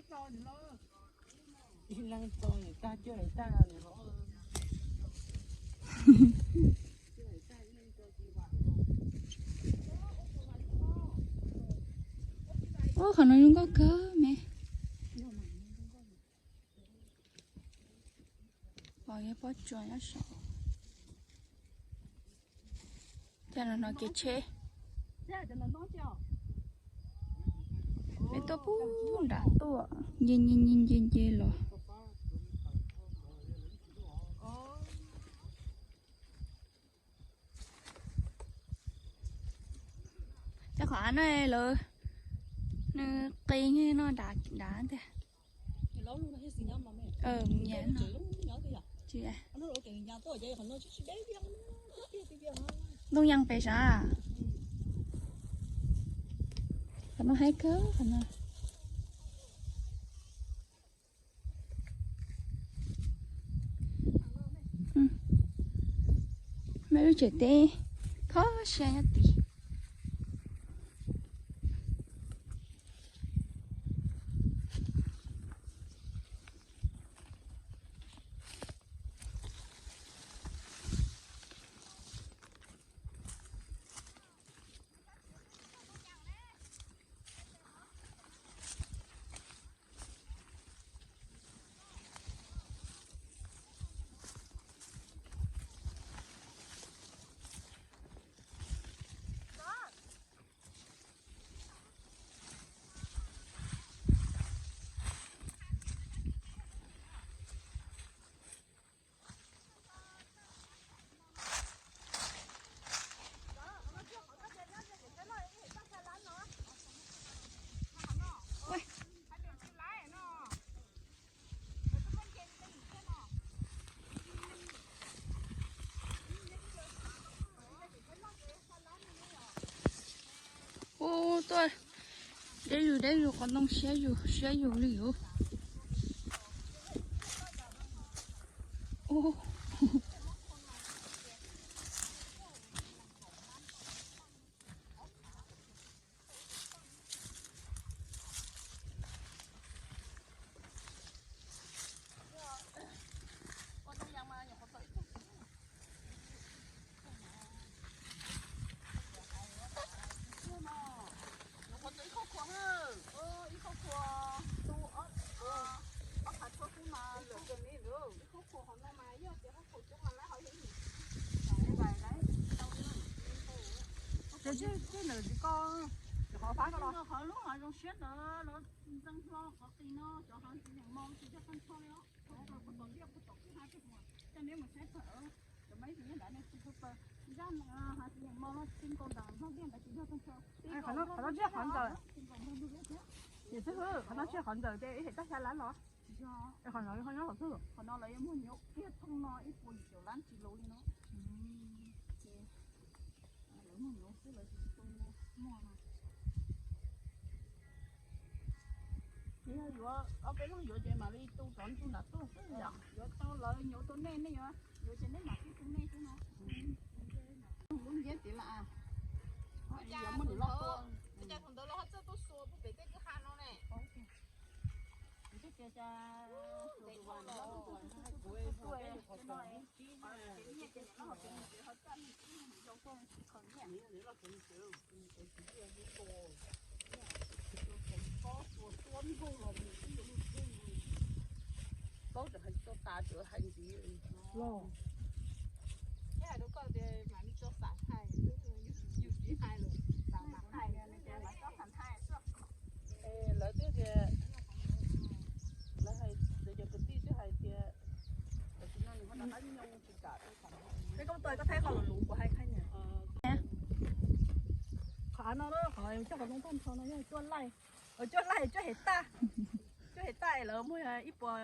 Ub, qhov no zoo nkauj kawg me. Pom yog pob tsuas nyob saum. Cas no no kev tsheb. Peb tuaj pub nram tuaj nce nce nce nce nce los. Cov qhov av no lawv nws qis no dav dav tiag. Mus nyiam no. Tsis, ntoo yas pem sav. Qhov no haib kawg qhov no. Muaj lub tsev teb kho siab nyob tid. Ub, tuaj deb zus deb zus qhov ntoo siab zus siab zus li os. Qhov lub hav zoo siab ntawd los ntxeev hlo qhov qis no, cov hav txiv yeem mo tsis yog tag nrho li os. Cov neb mus saib tawm, cov maib tsis nyob nrad ne tsis tau tawm. Zaj hav txiv yeem mo no tsis nkaus ntawm nplooj tiaj ntawd tsis yog tag nrho. Qhov no tsis yog qhov ntawm, qhov no tsis yog qhov ntawm ces ib hem tag xya lab los. Qhov no nyob qhov twg? Qhov no lawv yuav muag nyuv kiag thooj no ib puas yim caum lab tsis luv li no. Lawv muag nyuv xwb lawv tsis tu muag no. Ces yog yuav ob peb leeg yuav ces mam li tu rov ntug nram tuaj xwb yom. Yuav tau lawv nyuv rau nej, nej yuav yuav ces nej mam li tu nej xwb no. Lub nciab tid lawm. Cas thaum ntawd los ho txawj tuaj xua puag pem tej kwj ha no ne. Paub tseem hais tsis tau tas, tseem hais ntxiv li. Los, hais rau koj tias mam li tso xam hais, yus tsis hais lawm, xam hais, lawv twb tias, lawv hais, lawv cov kwv tij twb hais tias, tam sim no nws ho rov qab nyob tsis kam. Koj tau koj thaij qhov luv luv kuv hais qhia. Qhov av no, qhov coj qhov zoo tag nrho no yog cuaj laij, cuaj laij cuaj hem taj, cuaj hem taj lawv muag ib puas,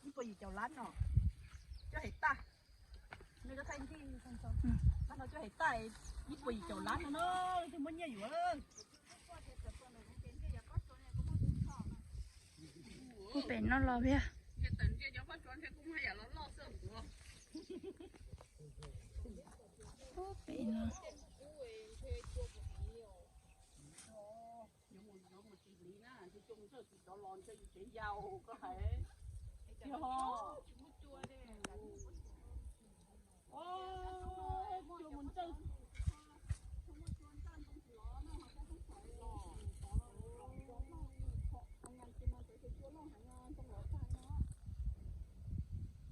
ib puas yim caum lab no, cuaj hem taj. Nej koj thaij ntij, no cuaj hem taj, ib puas yim caum lab no na, leej twg muaj nyiaj yuav. Puag pem no los thiab. Puag pem no. Cua mus ntsawj tim tod los ntshe yus tsev yau koj hais. Cua mus ntsawj,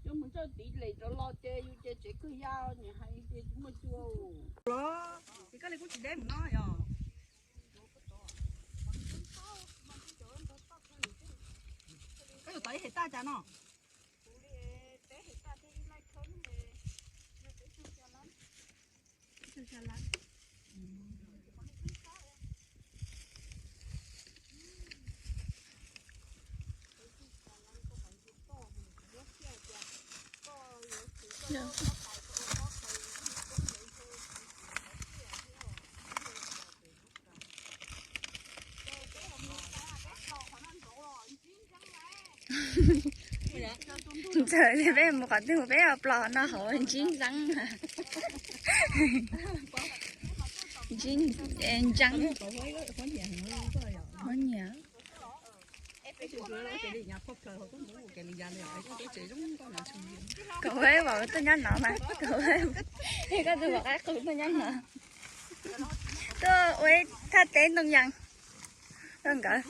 cua mus ntsawj tim lem rov los ces yus ces tsev kawg yau, nyias hais tias tsis muaj cua los ces koj li kuj tsis deb mus no yog. Koj yuav tau ib hem taj cas no? Ntxawm li peb mus qhov twg peb ua plos no hauv ntsib ntxeeb. Ntsib ntxeeb. Huab nyiam. Kaum peb vauv tuaj nyob no mas, kaum peb, koj tus vauv qaib qus tuaj nyob no. Tuaj ua ib thaj teb ntoo yas rau nkawd.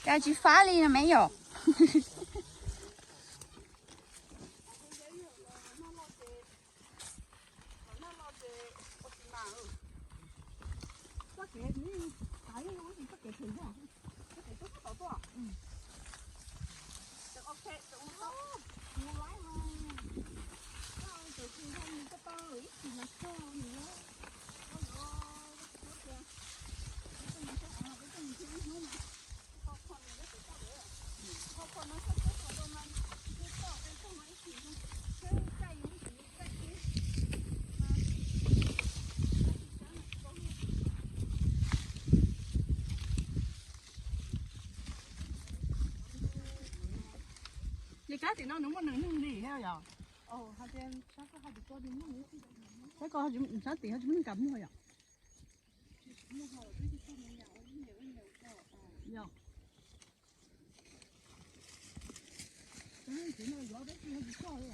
Cas tsis fab li no me yom. Li kab tim no nws muaj neeg li thiab yom? Saib ko, sab tim ho tsis muaj neeg kam muag yom? Yog. Cov me ntsis no yuav peb tsis ho tsis txog li.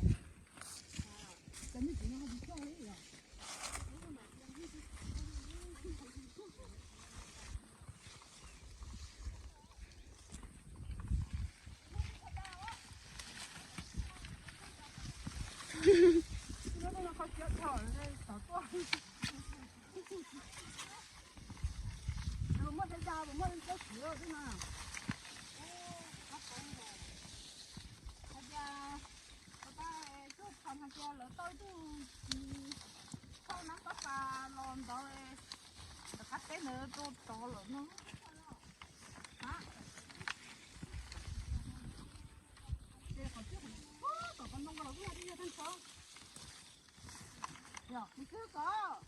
Cov me ntsis no ho tsis txog li yog. Lus muaj teb da, lus muaj teb siv xwb na. Hais tias, hais tias lawv tau ib tug txhoj nab pab pas los ntawd, lawv qab teb ntawd rau tod lawm no. Tom qhov ntoo ko los kuj yog dej yog thaj ntsho. Yog, nws twb kom.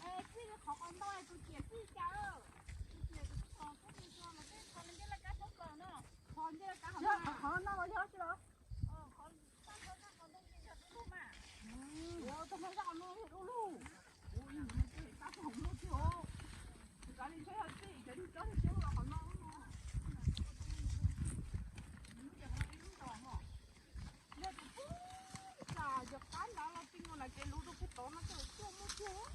Es txij li qhov qos ntoo tus ciam txij cas, tus ciam tus qhov kuj mus txog los tej qhov ncej laj kab poob plaws no. Qhov ncej laj kab qhov no los yog tsis los? Qhov ntoo yog lub lub mas. Ua tau zaj qhov no yog lub lub. Ua ib ntawd no ces tab tom muaj txog. Tus kav li ntshe yog txij cov niag tsob niag siab los qhov no no. Lub ces qhov no ib lub ntau mos. Yog tias pub cas cov qab nrad los ti mus lawm ces luv rau pem tod no ces tuaj muaj txog.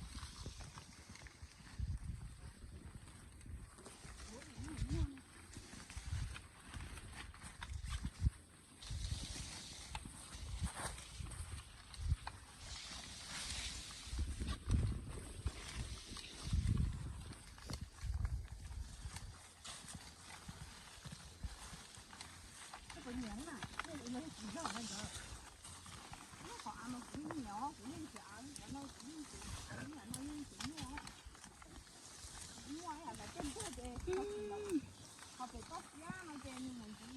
Kuv yeej tsis av li cov no, kuv yeej tsis, kuv yeej av no yeej tsis muaj. Muaj ib yam ntawm tej ntuag ces ho pem toj siab no ces nws mus ntxiv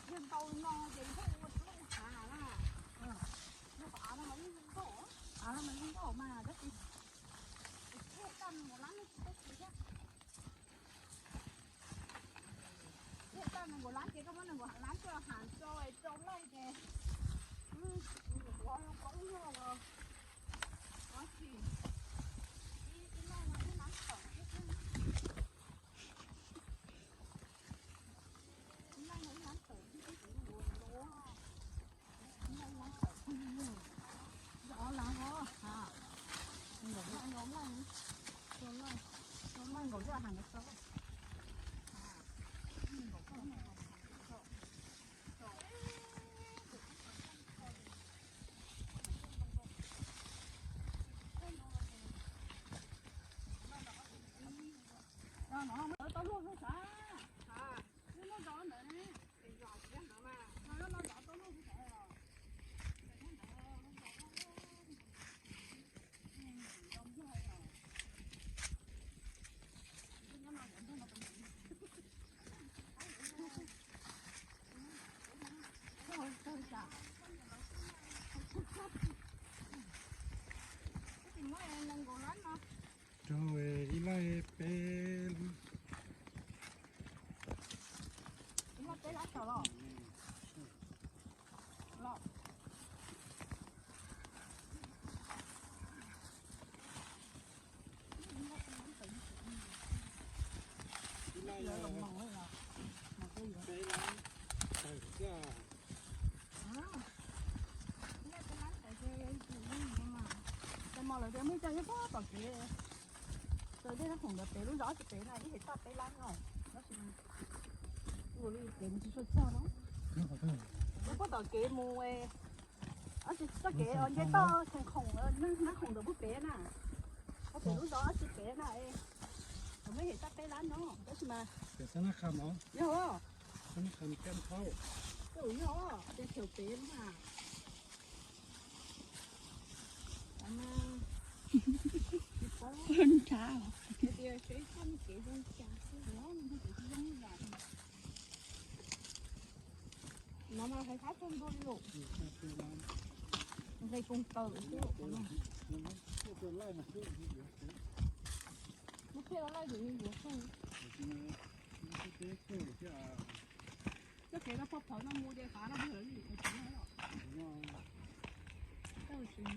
yog ntau no ces ntuag ua rau ua hav na. Yog qhov av no mas yeej zoo nkauj, av no mas zoo nkauj mas tab sis thiaj tau nkaus lab nej tsis tau kuv thiab. Thiaj tau nees nkaum lab ces koj muab nees nkaum lab coj has rau rau laij ces kuv yuav ua qoob nyob los ua tsis ib, ib leej no ib lab tawm thiab, ib leej no ib lab tawm thiab, ib lab tawm. Ob lab os, nkaum leej, nkaum leej nkaum leej has ntawd tau. Tau luaj xwb sav, lub lub zos ntawd ne, zos tsis yog ntawd mas, no zos tau luaj xwb sav os. Rau ib laij peb, ib laij peb lab tawm los. Ib laij peb lab tawm xwb. Cov mos lawv tias muaj ib co nyob puag tom kev, raws dej Nab Khoom ntawd pem lub zos tsis pem na, ib hem toj peb lab no, tab sis ua li pem mus tsis tshua txog no. Nyob puag tom kev mus, txoj kev nce toj Xeev Khoom, Nab Khoom ntawd puag pem na, ho pem lub zos tsis pem na, thaum muaj ib hem toj peb lab no tab sis mas yog, yog, ces thaum pem na. Nrad. No mas hais thab tag ntua li lawm. Nqe koog taw lawm xwb. Lub phiaj los laij lwm yuav xwb. Txoj kev no pog phom no mus ces fav no mus lawm li. Tau tsis